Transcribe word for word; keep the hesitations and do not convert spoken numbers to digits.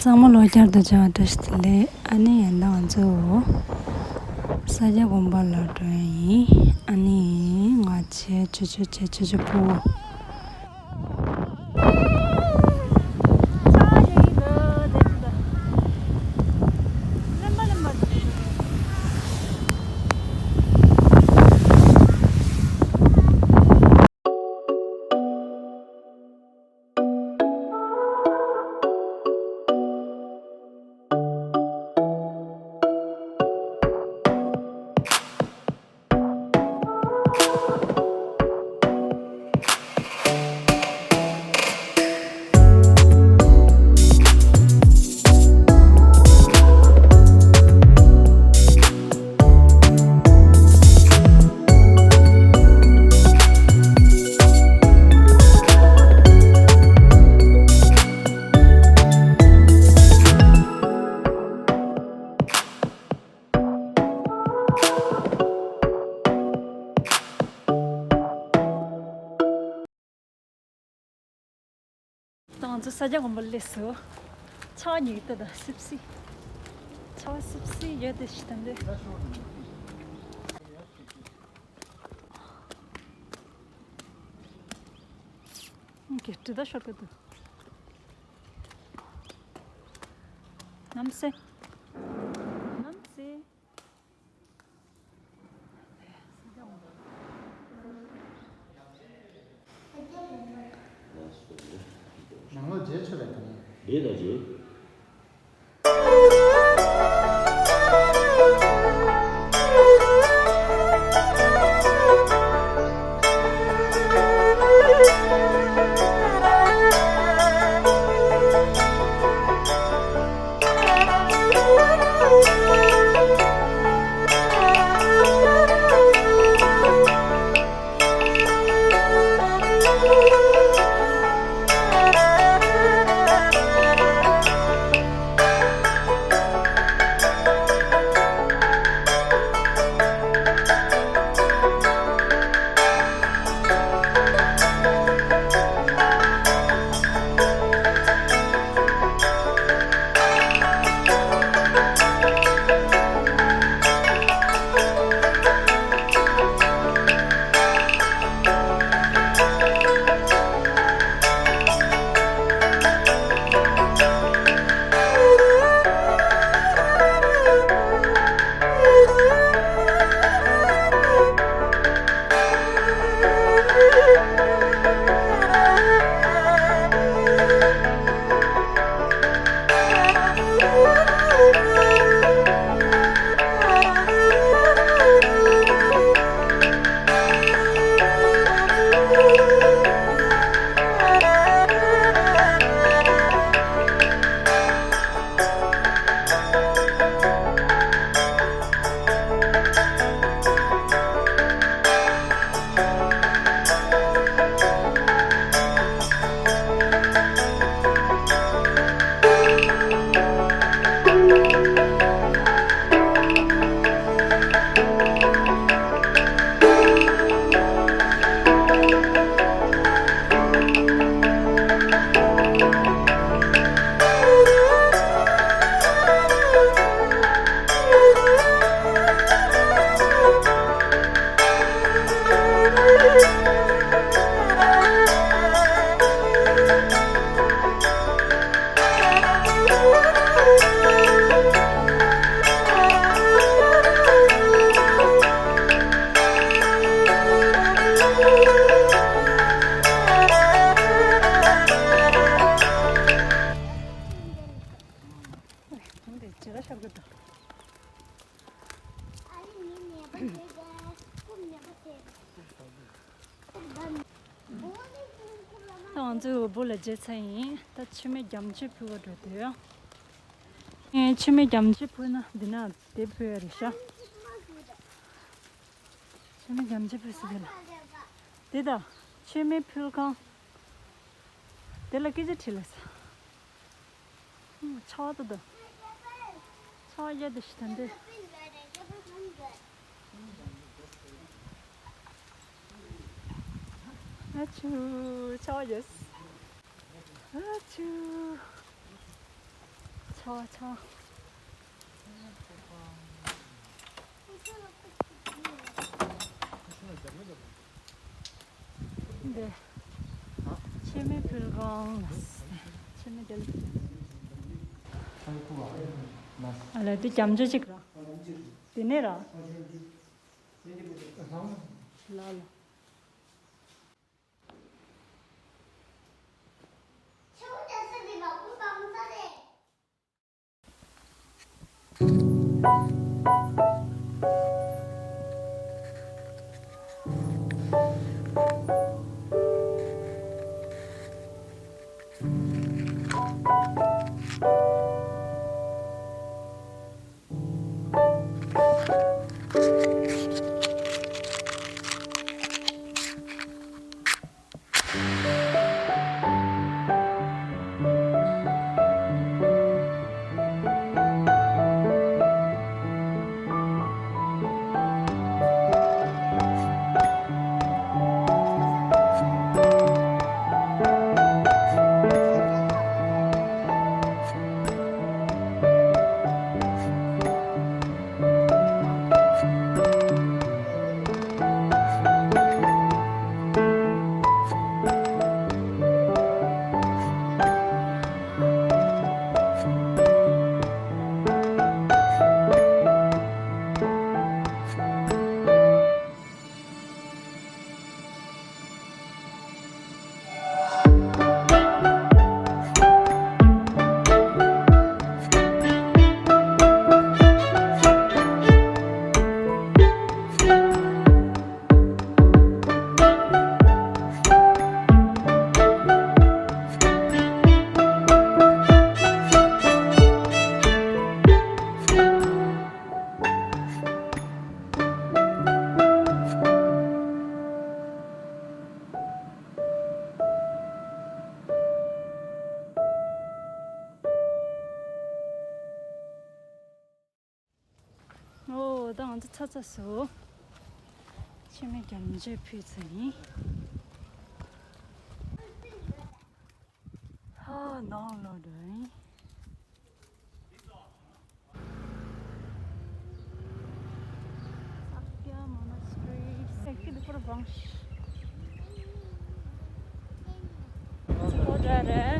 ཚང་མ་ལོ་བསྐྱར་དུ་མཇལ་བ་བཀྲ་ཤིས་བདེ་ལེགས། ཨ་ནི་ཡིན་ད་ང་ཚོ་ས་སྐྱ་དགོན་པ་ལ་འགྲོ་ཡ་ཡིན། ཨ་ནི་ང་ཆེ་ཆུ་ཆུ་ཆེ་ཆུ་ཆུ་ཕུ་བོ། ད་ང་ཚོ་ས་སྐྱ་དགོན་པ་སླེབས་སོང་། ཆར་པ་ཉིད་ཀྱིས་ད་སིབ་སིབ། ཆར་པ་སིབ་སིབ་ཡོད་དེ་ཤི་ད་འདི། ཀྱེ་དྲི་ད་ཤོར་གི་འདུག་ནམ་སེ། ནམ་སེ། ནང་ལོགས་མཇལ་ཆོག་རེད་དམ། རེད་ད་རྗེ། ད་ང་ཚོའི་འོལ་པོ་ལ་མཇལ་ཚར་ཡིན། ད་མཆོད་མེ་རྒྱ་མཚོ་ཕུལ་བར་འགྲོ་དུས། ངས་མཆོད་མེ་རྒྱ་མཚོ་ཕུལ་ན་འདི་ན་དེ་ཕུལ་ཡ་རེད་ཤག་མཆོད་མེ་རྒྱ་མཚོ་ཕུལ་ས་དེ་ལ། དེ་ད་མཆོད་མེ་ཕུལ་ཁང་། དེ་ལ་སྐད་ཆ་དྲིས་ལ་ས། ཆར་པ་ད་ད། ཆར་པ་ཡ་དེ་ཤི་ད་འདི། ཨ་ཆུ། ཆར་པ་ཡོད། ཨ་ཆུ། ཨོ་ཆོ། འདི། འཆི་མེད་ཕུལ་ཁང་། འཆི་མེད་དེ་ལ། ཨ་ལ་དེ་རྒྱ་མཇུག་ཅིག་ར། དེ་ནས་ར། ལ་ལ། ཨོ་ད་ང་ཚོ་ཚ་ཚ་སུ་འཆི་མེད་རྒྱ་མཇུག་ཕུལ་ཚར་ཡིན། ཧ་ནང་ལོགས་འགྲོ་ཡིན། Sakya Monastery. Sakya de por branche. ཚོ་འགྲོ་རེད།